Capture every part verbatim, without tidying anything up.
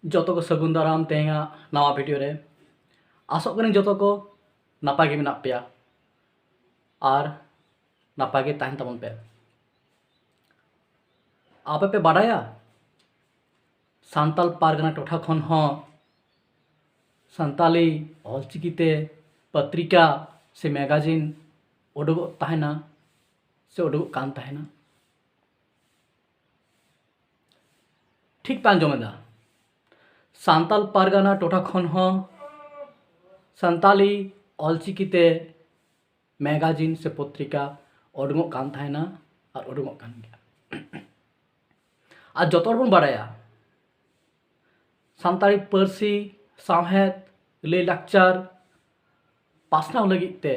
ᱡᱚᱛᱚ ᱠᱚ ᱥᱟᱹᱜᱩᱱ ᱫᱟᱨᱟᱢ ᱛᱮᱦᱮᱧᱟᱜ ᱱᱟᱣᱟ ᱵᱷᱤᱰᱤᱭᱳ ᱨᱮ᱾ ᱟᱥᱚᱜ ᱠᱟᱹᱱᱟᱹᱧ ᱡᱚᱛᱚ ᱠᱚ ᱱᱟᱯᱟᱭ ᱜᱮ ᱢᱮᱱᱟᱜ ᱯᱮᱭᱟ ᱟᱨ ᱱᱟᱯᱟᱭ ᱜᱮ ᱛᱟᱦᱮᱱ ᱛᱟᱵᱚᱱ ᱯᱮ᱾ ᱟᱯᱮ ᱯᱮ ᱵᱟᱰᱟᱭᱟ, ᱥᱟᱱᱛᱟᱞ ᱯᱟᱨᱜᱟᱱᱟ ᱴᱚᱴᱷᱟ ᱠᱷᱚᱱ ᱦᱚᱸ ᱥᱟᱱᱛᱟᱞᱤ ᱚᱞᱪᱤᱠᱤ ᱛᱮ ᱯᱚᱛᱨᱤᱠᱟ ᱥᱮ ᱢᱮᱜᱟᱡᱤᱱ ᱩᱰᱩᱠᱚᱜ ᱛᱟᱦᱮᱱᱟ ᱥᱮ ᱩᱰᱩᱠᱚᱜ ᱠᱟᱱ ᱛᱟᱦᱮᱱᱟ? ᱴᱷᱤᱠ ᱯᱮ ᱟᱸᱡᱚᱢ ᱮᱫᱟ, ᱥᱟᱱᱛᱟᱞ ᱯᱟᱨᱜᱟᱱᱟ ᱴᱚᱴᱷᱟ ᱠᱷᱚᱱ ᱦᱚᱸ ᱥᱟᱱᱛᱟᱞᱤ ᱚᱞᱪᱤᱠᱤ ᱛᱮ ᱢᱮᱜᱟᱡᱤᱱ ᱥᱮ ᱯᱚᱛᱨᱤᱠᱟ ᱩᱰᱩᱠᱚᱜ ᱠᱟᱱ ᱛᱟᱦᱮᱱᱟ ᱟᱨ ᱩᱰᱩᱠᱚᱜ ᱠᱟᱱ ᱜᱮᱭᱟ᱾ ᱟᱨ ᱡᱚᱛᱚ ᱦᱚᱲ ᱵᱚᱱ ᱵᱟᱲᱟᱭᱟ, ᱥᱟᱱᱛᱟᱲᱤ ᱯᱟᱹᱨᱥᱤ, ᱥᱟᱶᱦᱮᱫ, ᱞᱟᱹᱭᱼᱞᱟᱠᱪᱟᱨ ᱯᱟᱥᱱᱟᱣ ᱞᱟᱹᱜᱤᱫ ᱛᱮ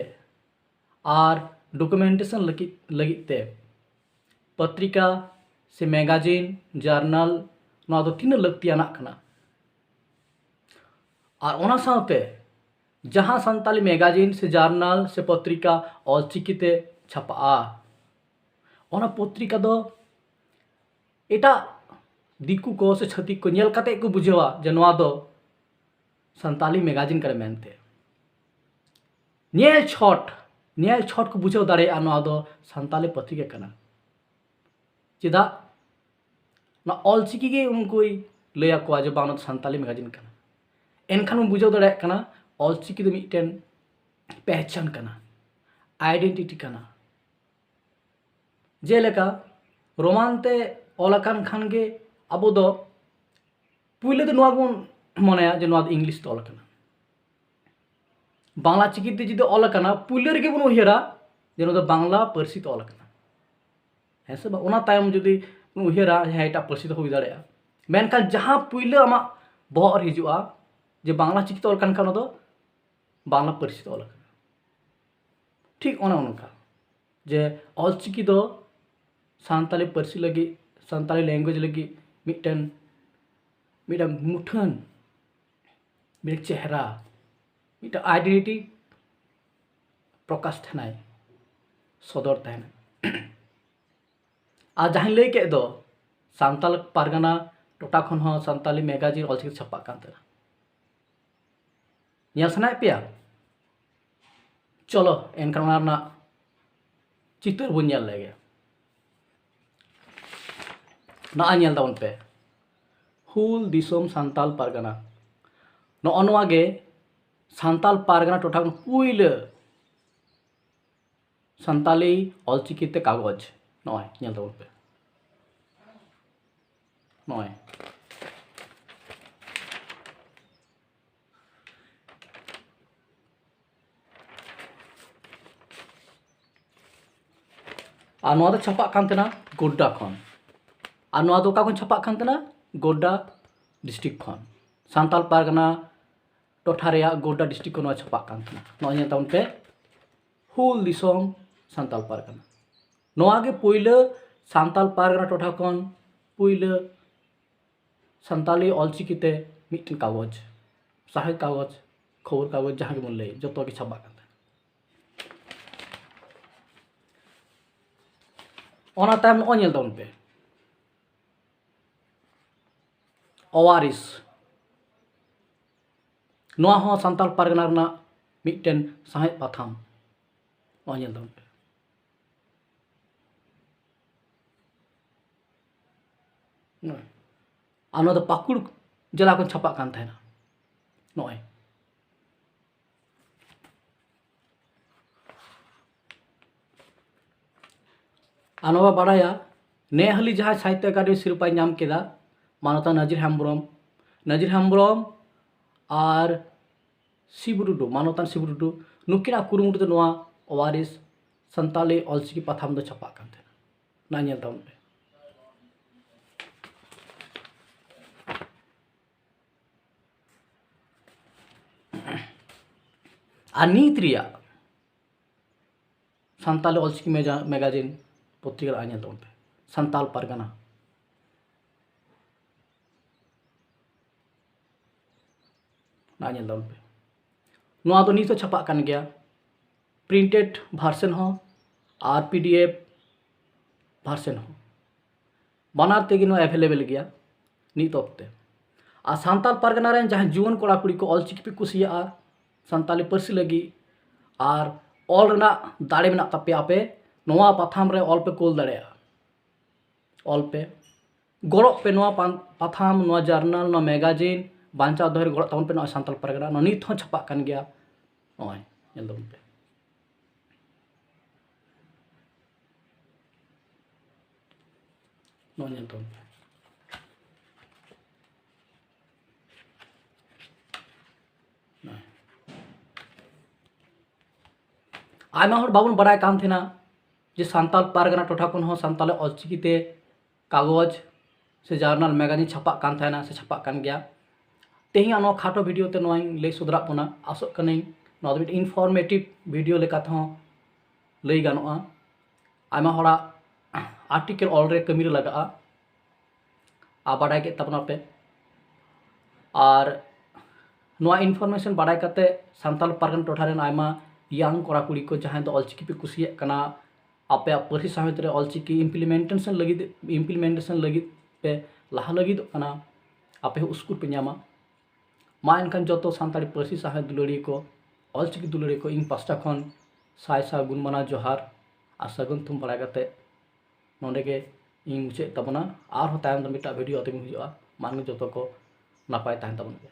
ᱟᱨ ᱰᱚᱠᱩᱢᱮᱱᱴᱮᱥᱚᱱ ᱞᱟᱹᱜᱤᱫ, ᱞᱟᱹᱜᱤᱫ ᱛᱮ ᱯᱚᱛᱨᱤᱠᱟ ᱥᱮ ᱢᱮᱜᱟᱡᱤᱱ, ᱡᱟᱨᱱᱟᱞ, ᱱᱚᱣᱟ ᱫᱚ ᱛᱤᱱᱟᱹᱜ ᱞᱟᱹᱠᱛᱤᱭᱟᱱᱟᱜ ᱠᱟᱱᱟ᱾ ᱟᱨ ᱚᱱᱟ ᱥᱟᱶᱛᱮ ᱡᱟᱦᱟᱸ ᱥᱟᱱᱛᱟᱞᱤ ᱢᱮᱜᱟᱡᱤᱱ ᱥᱮ ᱡᱟᱨᱱᱟᱞ ᱥᱮ ᱯᱚᱛᱨᱤᱠᱟ ᱚᱞᱪᱤᱠᱤ ᱛᱮ ᱪᱷᱟᱯᱟᱜᱼᱟ, ᱚᱱᱟ ᱯᱚᱛᱨᱤᱠᱟ ᱫᱚ ᱮᱴᱟᱜ ᱫᱤᱠᱩ ᱠᱚ ᱥᱮ ᱪᱷᱟᱹᱛᱤᱠ ᱠᱚ ᱧᱮᱞ ᱠᱟᱛᱮ ᱠᱚ ᱵᱩᱡᱷᱟᱹᱣᱟ ᱡᱮ ᱱᱚᱣᱟ ᱫᱚ ᱥᱟᱱᱛᱟᱞᱤ ᱢᱮᱜᱟᱡᱤᱱ ᱠᱟᱱᱟ ᱢᱮᱱᱛᱮ᱾ ᱧᱮᱞ ᱪᱷᱚᱴ, ᱧᱮᱞ ᱪᱷᱚᱴ ᱠᱚ ᱵᱩᱡᱷᱟᱹᱣ ᱫᱟᱲᱮᱭᱟᱜᱼᱟ ᱱᱚᱣᱟ ᱫᱚ ᱥᱟᱱᱛᱟᱞᱤ ᱯᱚᱛᱨᱤᱠᱟ ᱠᱟᱱᱟ᱾ ᱪᱮᱫᱟᱜ? ᱱᱚᱣᱟ ᱚᱞᱪᱤᱠᱤ ᱜᱮ ᱩᱱᱠᱩᱭ ᱞᱟᱹᱭ ᱟᱠᱚᱣᱟ ᱡᱮ ᱵᱟᱝ, ᱱᱚᱣᱟ ᱫᱚ ᱥᱟᱱᱛᱟᱞᱤ ᱢᱮᱜᱟᱡᱤᱱ ᱠᱟᱱᱟ᱾ ᱮᱱᱠᱷᱟᱱ ᱵᱚᱱ ᱵᱩᱡᱷᱟᱹᱣ ᱫᱟᱲᱮᱭᱟᱜ ᱠᱟᱱᱟ ᱚᱞᱪᱤᱠᱤ ᱫᱚ ᱢᱤᱫᱴᱮᱱ ᱯᱮᱦᱪᱟᱱ ᱠᱟᱱᱟ, ᱟᱭᱰᱮᱱᱴᱤᱴᱤ ᱠᱟᱱᱟ᱾ ᱡᱮᱞᱮᱠᱟ ᱨᱳᱢᱟᱱ ᱛᱮ ᱚᱞ ᱟᱠᱟᱱ ᱠᱷᱟᱱ ᱜᱮ ᱟᱵᱚ ᱫᱚ ᱯᱩᱭᱞᱩ ᱫᱚ ᱱᱚᱣᱟ ᱵᱚᱱ ᱢᱚᱱᱮᱭᱟ ᱡᱮ ᱱᱚᱣᱟ ᱫᱚ ᱤᱝᱞᱤᱥ ᱛᱮ ᱚᱞ ᱟᱠᱟᱱᱟ᱾ ᱵᱟᱝᱞᱟ ᱪᱤᱠᱤ ᱛᱮ ᱡᱩᱫᱤ ᱚᱞ ᱟᱠᱟᱱᱟ, ᱯᱩᱭᱞᱩ ᱨᱮᱜᱮ ᱵᱚᱱ ᱩᱭᱦᱟᱹᱨᱟ ᱡᱮ ᱱᱚᱣᱟ ᱫᱚ ᱵᱟᱝᱞᱟ ᱯᱟᱹᱨᱥᱤ ᱛᱮ ᱚᱞ ᱟᱠᱟᱱᱟ, ᱦᱮᱸ ᱥᱮ ᱵᱟᱝ? ᱚᱱᱟ ᱛᱟᱭᱚᱢ ᱡᱩᱫᱤ ᱵᱚᱱ ᱩᱭᱦᱟᱹᱨᱟ, ᱦᱮᱸ, ᱮᱴᱟᱜ ᱯᱟᱹᱨᱥᱤ ᱛᱮᱦᱚᱸ ᱦᱩᱭ ᱫᱟᱲᱮᱭᱟᱜᱼᱟ, ᱢᱮᱱᱠᱷᱟᱱ ᱡᱟᱦᱟᱸ ᱯᱩᱭᱞᱩ ᱟᱢᱟᱜ ᱵᱚᱦᱚᱜ ᱨᱮ ᱦᱤᱡᱩᱜᱼᱟ ᱡᱮ ᱵᱟᱝᱞᱟ ᱪᱤᱠᱤ ᱛᱮ ᱚᱞ ᱠᱟᱱ ᱠᱷᱟᱱ, ᱚᱱᱟ ᱫᱚ ᱵᱟᱝᱞᱟ ᱯᱟᱹᱨᱥᱤ ᱛᱮ ᱚᱞ ᱟᱠᱟᱱᱟ᱾ ᱴᱷᱤᱠ ᱚᱱᱮ ᱚᱱᱠᱟ ᱡᱮ ᱚᱞᱪᱤᱠᱤ ᱫᱚ ᱥᱟᱱᱛᱟᱞᱤ ᱯᱟᱹᱨᱥᱤ ᱞᱟᱹᱜᱤᱫ, ᱥᱟᱱᱛᱟᱞᱤ ᱞᱮᱝᱜᱩᱭᱮᱡᱽ ᱞᱟᱹᱜᱤᱫ ᱢᱤᱫᱴᱮᱱ, ᱢᱤᱫᱴᱟᱝ ᱢᱩᱴᱷᱟᱹᱱ, ᱢᱤᱫᱴᱟᱝ ᱪᱮᱦᱨᱟ, ᱢᱤᱫᱴᱟᱝ ᱟᱭᱰᱮᱱᱴᱤᱴᱤ ᱯᱨᱚᱠᱟᱥ ᱛᱟᱦᱮᱱᱟᱭ, ᱥᱚᱫᱚᱨ ᱛᱟᱦᱮᱱᱟᱭ᱾ ᱟᱨ ᱡᱟᱦᱟᱸᱧ ᱞᱟᱹᱭ ᱠᱮᱫ ᱫᱚ, ᱥᱟᱱᱛᱟᱞ ᱯᱟᱨᱜᱟᱱᱟ ᱴᱚᱴᱷᱟ ᱠᱷᱚᱱ ᱦᱚᱸ ᱥᱟᱱᱛᱟᱞᱤ ᱢᱮᱜᱟᱡᱤᱱ ᱚᱞᱪᱤᱠᱤ ᱛᱮ ᱪᱷᱟᱯᱟᱜ ᱠᱟᱱ ᱛᱟᱦᱮᱱᱟ᱾ ᱧᱮᱞ ᱥᱟᱱᱟᱭᱮᱫ ᱯᱮᱭᱟ? ᱪᱚᱞᱚ, ᱮᱱᱠᱷᱟᱱ ᱚᱱᱟ ᱨᱮᱱᱟᱜ ᱪᱤᱛᱟᱹᱨ ᱵᱚᱱ ᱧᱮᱞ ᱞᱮᱜᱮ᱾ ᱱᱚᱜᱼᱚᱭ ᱧᱮᱞ ᱛᱟᱵᱚᱱ ᱯᱮ, ᱦᱩᱞ ᱫᱤᱥᱚᱢ ᱥᱟᱱᱛᱟᱞ ᱯᱟᱨᱜᱟᱱᱟ᱾ ᱱᱚᱜᱼᱚ ᱱᱚᱣᱟ ᱜᱮ ᱥᱟᱱᱛᱟᱞ ᱯᱟᱨᱜᱟᱱᱟ ᱴᱚᱴᱷᱟ ᱠᱷᱚᱱ ᱯᱩᱭᱞᱟᱹ ᱥᱟᱱᱛᱟᱞᱤ ᱚᱞᱪᱤᱠᱤ ᱛᱮ ᱠᱟᱜᱚᱡᱽ᱾ ᱱᱚᱜᱼᱚᱭ ᱧᱮᱞ ᱛᱟᱵᱚᱱ ᱯᱮ, ᱱᱚᱜᱼᱚᱭ᱾ ᱟᱨ ᱱᱚᱣᱟ ᱫᱚ ᱪᱷᱟᱯᱟᱜ ᱠᱟᱱ ᱛᱟᱦᱮᱱᱟ ᱜᱳᱰᱰᱟ ᱠᱷᱚᱱ᱾ ᱟᱨ ᱱᱚᱣᱟ ᱫᱚ ᱚᱠᱟ ᱠᱷᱚᱱ ᱪᱷᱟᱯᱟᱜ ᱠᱟᱱ ᱛᱟᱦᱮᱱᱟ? ᱜᱳᱰᱰᱟ ᱰᱤᱥᱴᱨᱤᱠᱴ ᱠᱷᱚᱱ᱾ ᱥᱟᱱᱛᱟᱞ ᱯᱟᱨᱜᱟᱱᱟ ᱴᱚᱴᱷᱟ ᱨᱮᱭᱟᱜ ᱜᱳᱰᱰᱟ ᱰᱤᱥᱴᱨᱤᱠᱴ ᱠᱷᱚᱱ ᱱᱚᱣᱟ ᱪᱷᱟᱯᱟᱜ ᱠᱟᱱ ᱛᱟᱦᱮᱱᱟ᱾ ᱱᱚᱜᱼᱚᱭ ᱧᱮᱞ ᱛᱟᱵᱚᱱ ᱯᱮ, ᱦᱩᱞ ᱫᱤᱥᱚᱢ ᱥᱟᱱᱛᱟᱞ ᱯᱟᱨᱜᱟᱱᱟ᱾ ᱱᱚᱣᱟ ᱜᱮ ᱯᱩᱭᱞᱟᱹ ᱥᱟᱱᱛᱟᱞ ᱯᱟᱨᱜᱟᱱᱟ ᱴᱚᱴᱷᱟ ᱠᱷᱚᱱ ᱯᱩᱭᱞᱟᱹ ᱥᱟᱱᱛᱟᱞᱤ ᱚᱞᱪᱤᱠᱤ ᱛᱮ ᱢᱤᱫᱴᱮᱱ ᱠᱟᱜᱚᱡᱽ, ᱥᱟᱶᱦᱮᱫ ᱠᱟᱜᱚᱡᱽ, ᱠᱷᱚᱵᱚᱨ ᱠᱟᱜᱚᱡᱽ, ᱡᱟᱦᱟᱸ ᱜᱮᱵᱚᱱ ᱞᱟᱹᱭ, ᱡᱚᱛᱚ ᱜᱮ ᱪᱷᱟᱯᱟᱜ ᱠᱟᱱ ᱛᱟᱦᱮᱱᱟ᱾ ᱚᱱᱟ ᱛᱟᱭᱚᱢ ᱱᱚᱜᱼᱚᱭ ᱧᱮᱞ ᱛᱟᱵᱚᱱ ᱯᱮ, ᱚᱣᱟᱨᱤᱥ᱾ ᱱᱚᱣᱟ ᱦᱚᱸ ᱥᱟᱱᱛᱟᱲ ᱯᱟᱨᱜᱟᱱᱟ ᱨᱮᱱᱟᱜ ᱢᱤᱫᱴᱮᱱ ᱥᱟᱶᱦᱮᱫ ᱯᱟᱛᱷᱟᱢ᱾ ᱱᱚᱣᱟ ᱧᱮᱞ ᱛᱟᱵᱚᱱ ᱯᱮ᱾ ᱱᱚᱜᱼᱚᱭ᱾ ᱟᱨ ᱱᱚᱣᱟ ᱫᱚ ᱯᱟᱹᱠᱩᱲ ᱡᱮᱞᱟ ᱠᱷᱚᱱ ᱪᱷᱟᱯᱟᱜ ᱠᱟᱱ ᱛᱟᱦᱮᱱᱟ᱾ ᱱᱚᱜᱼᱚᱭ᱾ ᱟᱨ ᱱᱚᱣᱟ ᱵᱟᱲᱟᱭᱟ, ᱱᱮ ᱦᱟᱹᱞᱤ ᱡᱟᱦᱟᱸᱭ ᱥᱟᱦᱤᱛᱛᱚ ᱮᱠᱟᱰᱮᱢᱤ ᱥᱤᱨᱯᱟᱭ ᱧᱟᱢ ᱠᱮᱫᱟ, ᱢᱟᱱᱚᱛᱟᱱ ᱱᱟᱡᱤᱨ ᱦᱮᱢᱵᱨᱚᱢ, ᱱᱟᱡᱤᱨ ᱦᱮᱢᱵᱨᱚᱢ ᱟᱨ ᱥᱤᱵᱩ ᱴᱩᱰᱩ, ᱢᱟᱱᱚᱛᱟᱱ ᱥᱤᱵᱩ ᱴᱩᱰᱩ, ᱱᱩᱠᱤᱱᱟᱜ ᱠᱩᱨᱩᱢᱩᱴᱩ ᱛᱮ ᱱᱚᱣᱟ ᱚᱣᱟᱨᱤᱥ ᱥᱟᱱᱛᱟᱞᱤ ᱚᱞᱪᱤᱠᱤ ᱯᱟᱛᱷᱟᱢ ᱫᱚ ᱪᱷᱟᱯᱟᱜ ᱠᱟᱱ ᱛᱟᱦᱮᱱᱟ᱾ ᱱᱚᱣᱟ ᱧᱮᱞ ᱛᱟᱵᱚᱱ ᱯᱮ᱾ ᱟᱨ ᱱᱤᱛ ᱨᱮᱭᱟᱜ ᱥᱟᱱᱛᱟᱞᱤ ᱚᱞᱪᱤᱠᱤ ᱢᱮᱡᱟ-, ᱢᱮᱜᱟᱡᱤᱱ ᱯᱚᱛᱨᱤᱠᱟ ᱨᱮ ᱧᱮᱞ ᱛᱟᱵᱚᱱ ᱯᱮ, ᱥᱟᱱᱛᱟᱞ ᱯᱟᱨᱜᱟᱱᱟ᱾ ᱱᱚᱣᱟ ᱧᱮᱞ ᱛᱟᱵᱚᱱ ᱯᱮ᱾ ᱱᱚᱣᱟ ᱫᱚ ᱱᱤᱛ ᱦᱚᱸ ᱪᱷᱟᱯᱟᱜ ᱠᱟᱱ ᱜᱮᱭᱟ, ᱯᱨᱤᱱᱴᱮᱰ ᱵᱷᱟᱨᱥᱮᱱ ᱦᱚᱸ ᱟᱨ ᱯᱤ ᱰᱤ ᱮᱯᱷ ᱵᱷᱟᱨᱥᱮᱱ ᱦᱚᱸ, ᱵᱟᱱᱟᱨ ᱛᱮᱜᱮ ᱱᱚᱣᱟ ᱮᱵᱷᱮᱞᱮᱵᱮᱞ ᱜᱮᱭᱟ᱾ ᱱᱤᱛ ᱚᱠᱛᱮ᱾ ᱟᱨ ᱥᱟᱱᱛᱟᱲ ᱯᱟᱨᱜᱟᱱᱟ ᱨᱮᱱ ᱡᱟᱦᱟᱸᱭ ᱡᱩᱣᱟᱹᱱ ᱠᱚᱲᱟ ᱠᱩᱲᱤ ᱠᱚ ᱚᱞᱪᱤᱠᱤ ᱯᱮ ᱠᱩᱥᱤᱭᱟᱜᱼᱟ ᱥᱟᱱᱛᱟᱲᱤ ᱯᱟᱹᱨᱥᱤ ᱞᱟᱹᱜᱤᱫ, ᱟᱨ ᱚᱞ ᱨᱮᱱᱟᱜ ᱫᱟᱲᱮ ᱢᱮᱱᱟᱜ ᱛᱟᱯᱮᱭᱟ ᱟᱯᱮ, ᱱᱚᱣᱟ ᱯᱟᱛᱷᱟᱢ ᱨᱮ ᱚᱞ ᱯᱮ ᱠᱳᱞ ᱫᱟᱲᱮᱭᱟᱜᱼᱟ᱾ ᱚᱞ ᱯᱮ, ᱜᱚᱲᱚᱜ ᱯᱮ, ᱱᱚᱣᱟ ᱯᱟᱱ-, ᱯᱟᱛᱷᱟᱢ, ᱱᱚᱣᱟ ᱡᱟᱨᱱᱟᱞ, ᱱᱚᱣᱟ ᱢᱮᱜᱟᱡᱤᱱ ᱵᱟᱧᱪᱟᱣ ᱫᱚᱦᱚᱭ ᱨᱮ ᱜᱚᱲᱚᱜ ᱛᱟᱵᱚᱱ ᱯᱮ᱾ ᱱᱚᱜᱼᱚᱭ ᱥᱟᱱᱛᱟᱲ ᱯᱟᱨᱜᱟᱱᱟ, ᱱᱚᱣᱟ ᱱᱤᱛ ᱦᱚᱸ ᱪᱷᱟᱯᱟᱜ ᱠᱟᱱ ᱜᱮᱭᱟ᱾ ᱱᱚᱜᱼᱚᱭ ᱧᱮᱞ ᱛᱟᱵᱚᱱ ᱯᱮ, ᱱᱚᱜᱼᱚᱭ ᱧᱮᱞ ᱛᱟᱵᱚᱱ ᱯᱮ᱾ ᱟᱭᱢᱟ ᱦᱚᱲ ᱵᱟᱵᱚᱱ ᱵᱟᱲᱟᱭ ᱠᱟᱱ ᱛᱟᱦᱮᱱᱟ ᱡᱮ ᱥᱟᱱᱛᱟᱲ ᱯᱟᱨᱜᱟᱱᱟ ᱴᱚᱴᱷᱟ ᱠᱷᱚᱱ ᱦᱚᱸ ᱥᱟᱱᱛᱟᱲᱤ ᱚᱞᱪᱤᱠᱤ ᱛᱮ ᱠᱟᱜᱚᱡᱽ ᱥᱮ ᱡᱟᱨᱱᱟᱞ ᱢᱮᱜᱟᱡᱤᱱ ᱪᱷᱟᱯᱟᱜ ᱠᱟᱱ ᱛᱟᱦᱮᱱᱟ ᱥᱮ ᱪᱷᱟᱯᱟᱜ ᱠᱟᱱ ᱜᱮᱭᱟ᱾ ᱛᱮᱦᱮᱧᱟᱜ ᱱᱚᱣᱟ ᱠᱷᱟᱴᱚ ᱵᱷᱤᱰᱤᱭᱳ ᱛᱮ ᱱᱚᱣᱟᱧ ᱞᱟᱹᱭ ᱥᱚᱫᱚᱨᱟᱜ ᱵᱚᱱᱟ᱾ ᱟᱥᱚᱜ ᱠᱟᱹᱱᱟᱹᱧ ᱱᱚᱣᱟ ᱫᱚ ᱢᱤᱫ ᱤᱱᱯᱷᱚᱨᱢᱮᱴᱤᱵᱷ ᱵᱷᱤᱰᱤᱭᱳ ᱞᱮᱠᱟ ᱛᱮᱦᱚᱸ ᱞᱟᱹᱭ ᱜᱟᱱᱚᱜᱼᱟ᱾ ᱟᱭᱢᱟ ᱦᱚᱲᱟᱜ ᱟᱨᱴᱤᱠᱮᱞ ᱚᱞ ᱨᱮ ᱠᱟᱹᱢᱤ ᱨᱮ ᱞᱟᱜᱟᱜᱼᱟ᱾ ᱟᱨ ᱵᱟᱰᱟᱭ ᱠᱮᱫ ᱛᱟᱵᱚᱱᱟᱯᱮ᱾ ᱟᱨ ᱱᱚᱣᱟ ᱤᱱᱯᱷᱚᱨᱢᱮᱥᱚᱱ ᱵᱟᱰᱟᱭ ᱠᱟᱛᱮ ᱥᱟᱱᱛᱟᱲ ᱯᱟᱨᱜᱟᱱᱟ ᱴᱚᱴᱷᱟ ᱨᱮᱱ ᱟᱭᱢᱟ ᱭᱟᱝ ᱠᱚᱲᱟ ᱠᱩᱲᱤ ᱠᱚ ᱡᱟᱦᱟᱸᱭ ᱫᱚ ᱚᱞᱪᱤᱠᱤ ᱯᱮ ᱠᱩᱥᱤᱭᱟᱜ ᱠᱟᱱᱟ, ᱟᱯᱮᱭᱟᱜ ᱯᱟᱹᱨᱥᱤ ᱥᱟᱶᱦᱮᱫ ᱨᱮ ᱚᱞᱪᱤᱠᱤ ᱤᱢᱯᱞᱤᱢᱮᱱᱴᱮᱥᱚᱱ ᱞᱟᱹᱜᱤᱫ, ᱤᱢᱯᱞᱤᱢᱮᱱᱴᱮᱥᱚᱱ ᱞᱟᱹᱜᱤᱫ ᱯᱮ ᱞᱟᱦᱟ ᱞᱟᱹᱜᱤᱫᱚᱜ ᱠᱟᱱᱟ, ᱟᱯᱮ ᱦᱚᱸ ᱩᱥᱠᱩᱨ ᱯᱮ ᱧᱟᱢᱟ᱾ ᱢᱟ ᱮᱱᱠᱷᱟᱱ ᱡᱚᱛᱚ ᱥᱟᱱᱛᱟᱲᱤ ᱯᱟᱹᱨᱥᱤ ᱥᱟᱶᱦᱮᱫ ᱫᱩᱞᱟᱹᱲᱤᱭᱟᱹ ᱠᱚ, ᱚᱞᱪᱤᱠᱤ ᱫᱩᱞᱟᱹᱲᱤᱭᱟᱹ ᱠᱚ, ᱤᱧ ᱯᱟᱥᱴᱟ ᱠᱷᱚᱱ ᱥᱟᱭ ᱥᱟᱭ ᱜᱩᱱ ᱢᱟᱱᱟᱣ ᱡᱚᱦᱟᱨ ᱟᱨ ᱥᱟᱹᱜᱩᱱ ᱛᱷᱩᱢ ᱵᱟᱲᱟᱭ ᱠᱟᱛᱮ ᱱᱚᱰᱮ ᱜᱮ ᱤᱧ ᱢᱩᱪᱟᱹᱫ ᱛᱟᱵᱚᱱᱟ᱾ ᱟᱨᱦᱚᱸ ᱛᱟᱭᱚᱢ ᱫᱚ ᱢᱤᱫᱴᱟᱜ ᱵᱷᱤᱰᱤᱭᱳ ᱟᱛᱮ ᱵᱚᱱ ᱦᱤᱡᱩᱜᱼᱟ᱾ ᱢᱟ ᱮᱱᱠᱷᱟᱱ ᱡᱚᱛᱚ ᱠᱚ ᱱᱟᱯᱟᱭ ᱛᱟᱦᱮᱱ ᱛᱟᱵᱚᱱ ᱯᱮ᱾